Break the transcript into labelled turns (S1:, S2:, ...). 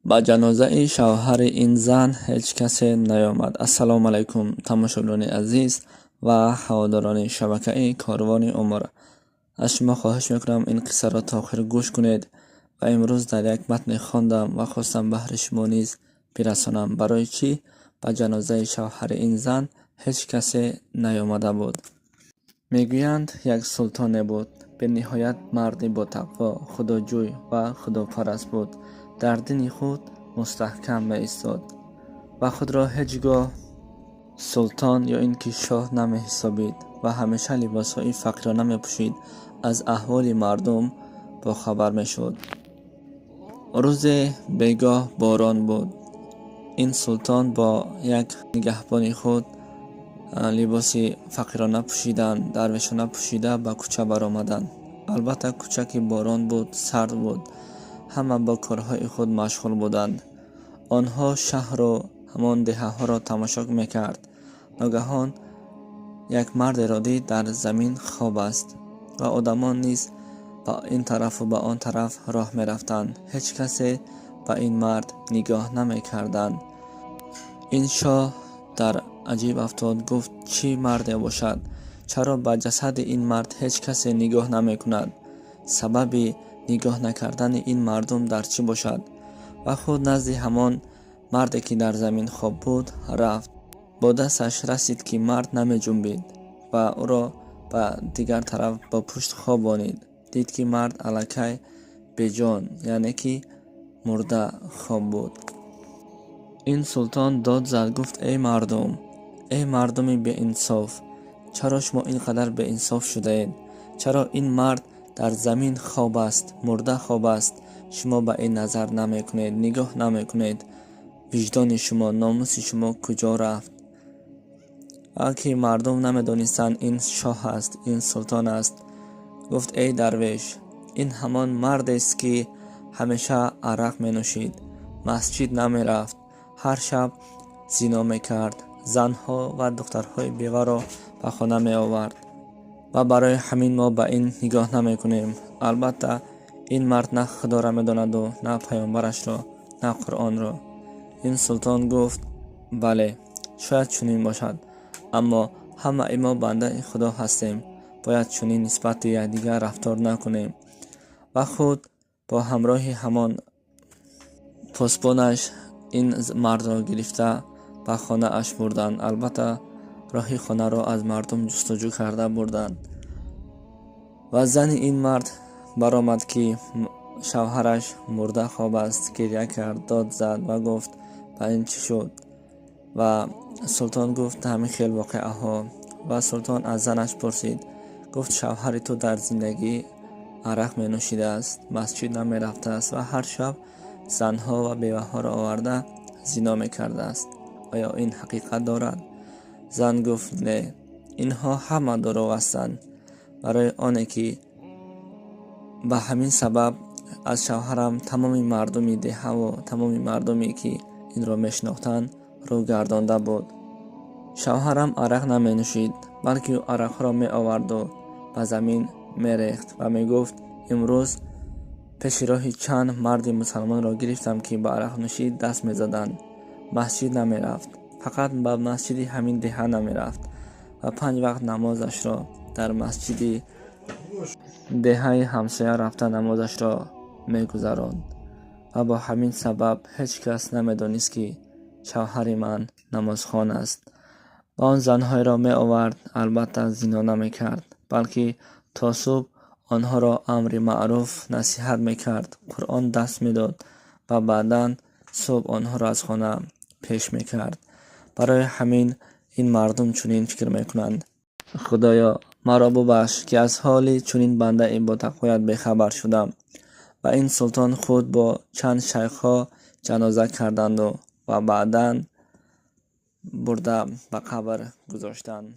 S1: Ба ҷанозаи шавҳари ин зан ҳеҷ касе наёмад. Ассалому алайкум, тамошобинони азиз ва ҳаводорони шабакаи Корвони Умр. Аз шумо хоҳиш мекунам, ин қиссаро то охир гӯш кунед ва имрӯз дар як матне хондам ва хостам баҳри шумо низ бирасонам. Барои чӣ ба ҷанозаи шавҳари ин зан ҳеҷ касе наёмада буд? Мегӯянд, як султоне буд. Бениҳоят марди ботақво, худоҷӯй ва худопараст буд. Дар дини худ мустаҳкам меистод ва худро ҳеҷ гоҳ султон ё ин ки шоҳ намеҳисобид ва ҳамеша либосҳои фақирона мепӯшид, аз аҳволи мардум бохабар мешуд. Рӯзе бегоҳ борон буд. Ин султон бо як нигаҳбони худ либоси фақирона пӯшиданд, дарвешона пӯшида ба кӯча баромаданд. Албатта, кӯча ки борон буд, сард буд, ҳама бо корҳои худ машғул буданд. Онҳо шаҳру ҳамон деҳаҳоро тамошо мекард. Ногаҳон як мардеро дид, дар замин хоб аст ва одамон низ ба ин тарафу ба он тараф роҳ мерафтанд. Ҳеҷ касе ба ин мард нигоҳ намекарданд. Ин шоҳ дар аҷиб афтод, гуфт: «Чӣ марде бошад? Чаро ба ҷасади ин мард ҳеҷ касе нигоҳ намекунад? Сабаби нигоҳ накардани ин мардум дар чӣ бошад?» Ва худ назди ҳамон марде, ки дар замин хоб буд, рафт. Бо дасташ расид, ки мард намеҷунбид, ва ӯро ба дигар тараф бо пушт хобонид. Дид, ки мард аллакай беҷон, яъне ки мурда хоб буд. Ин султон дод зад, гуфт: «Эй мардум, эй мардуми беинсоф, чаро шумо ин қадар беинсоф шудаед? Чаро ин мард дар замин хоб аст, мурда хоб аст, шумо ба ин назар намекунед, нигоҳ намекунед? Виҷдони шумо, номуси шумо куҷо рафт?» Ки мардум намедонистанд, ин шоҳ аст, ин султон аст. Гуфт: «Эй дарвеш, ин ҳамон мардест, ки ҳамеша арақ менӯшид, масҷид намерафт, ҳар шаб зино мекард, занҳо ва духтарҳои беваро ба хона меовард ва барои ҳамин мо ба ин нигоҳ намекунем. Албатта, ин мард на Худоро медонаду, на паёмбарашро, на Қуръонро». Ин султон гуфт: «Бале, шояд чунин бошад, аммо ҳамаи мо бандаи Худо ҳастем, бояд чунин нисбати якдигар рафтор накунем». Ва худ бо ҳамроҳи ҳамон посбонаш ин мардро гирифта ба хонааш бурданд. Албатта, роҳи хонаро аз мардум ҷустуҷӯ карда бурданд. Ва зани ин мард баромад, ки шавҳараш мурда хоб аст, гиря кард, дод зад ва гуфт: «Ба ин чӣ шуд?» Ва султон гуфт ҳамин хел воқеаҳо. Ва султон аз занаш пурсид, гуфт: «Шавҳари ту дар зиндагӣ арақ менӯшидааст, масҷид намерафтааст ва ҳар шаб занҳо ва беваҳоро оварда зино мекардааст. Оё ин ҳақиқат дорад?» Зан гуфт: «Не, инҳо ҳама дурӯғ ҳастанд. Барои оне ки ба ҳамин сабаб аз шавҳарам тамоми мардуми деҳаву тамоми мардуме, ки инро мешинохтанд, рӯ гардонда буд. Шавҳарам арақ наменӯшид, балки ӯ арақҳоро меоварду ба замин мерехт ва мегуфт: имрӯз пеши роҳи чанд марди мусалмонро гирифтам, ки ба арақнӯшӣ даст мезаданд. Масҷид намерафт, фақат ба масҷиди ҳамин деҳа намерафт ва 5 вақт намозашро дар масҷиди деҳаи ҳамсоя рафта намозашро мегузаронд ва бо ҳамин сабаб ҳеҷ кас намедонист, ки шавҳари ман намозхон аст. Ва он занҳоеро меовард, албатта, зино намекард, балки то субҳ онҳоро амри маъруф насиҳат мекард, Қуръон даст медод ва баъдан субҳ онҳоро аз хона пеш мекард. Барои ҳамин ин мардум чунин фикр мекунанд. Худоё, маро бубахш, ки аз ҳоли чунин бандаи ботақвоят бехабар шудам». Ва ин султон худ бо чанд шайхҳо ҷаноза карданду ва баъдан бурда ба қабр гузоштанд.